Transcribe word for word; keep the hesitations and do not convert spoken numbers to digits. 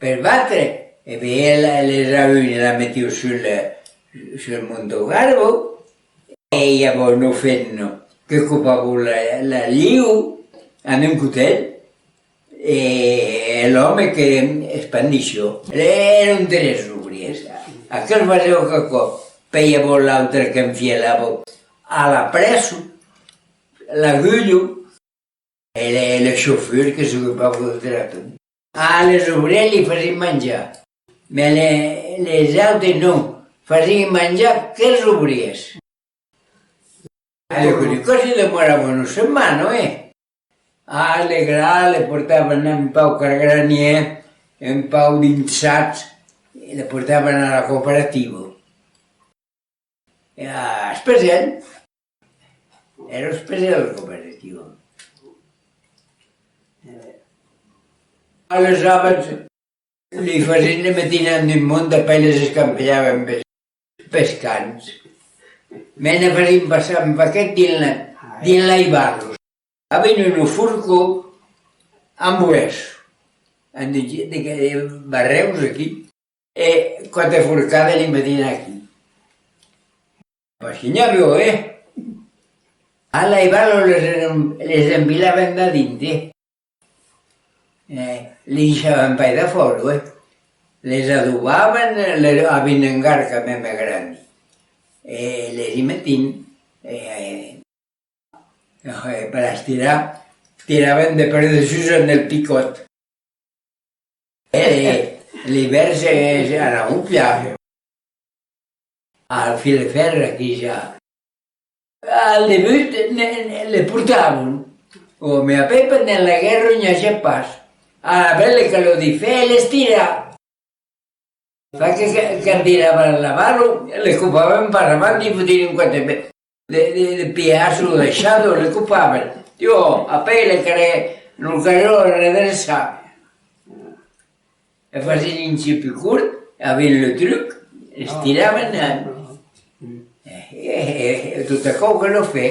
per batre, e ben, la, les a un, la metiu sul, sul monton garbo, e i avó una femna que copava la, la liu amb un cotèl, e l'òme que espandissió. Èran tres obrièrs. Aquel fasiá quicòm, pèi i avó l'autre qu'enfielava a la pressa l'agulha, e le, le chauffeur que s'ocupava del tractor. A les obrièrs li fasián manjar, mès le, les autes non, fasián manjar qu'els obrièrs. A le Colicòs i demorava una setmana, eh? A le gra le portavan un pauc al granièr, un pauc dins sacs, e le portavan a la cooperativa. E a Espesèl, èra Espesèl la cooperativa. A les abans li fasián, le metián en un mont, e pèi les escampelhavan pes, pes camps. Mès ne fasián passar un paquet dins la, dins l'aivalos. Avián una forca amb boès, amb de, de, de barrèus aquí, e quate forcades li metián aquí. Pas que n'i avió, eh? A l'aivalos les, les empilavan dedins, eh? Eh, li deishavan pas defòra, eh? Les adobavan, les, avián un garg mème grandi. E les i metián, eh, eh, per estirar, tiravan de per dessús amb el picòt. E l'ivèrn se, se anavan plan. Al fil de fèrre aquí ja. Al debut ne, ne, le portavan. Ò, mès apèi pendent la guèrra n'i agèt pas. Alavetz le caló difèr e l'estirar. Fa que, que, quand tiravan la bala, le copavan per davant, li fotián un còp de, de, de, de pièça o de chado, le copavan. Ò, apèi le calè, lo caló redreçar. E fasián un chic pus cort, avián le truc, estiravan, e, e, e, e tot aquò que lo fè.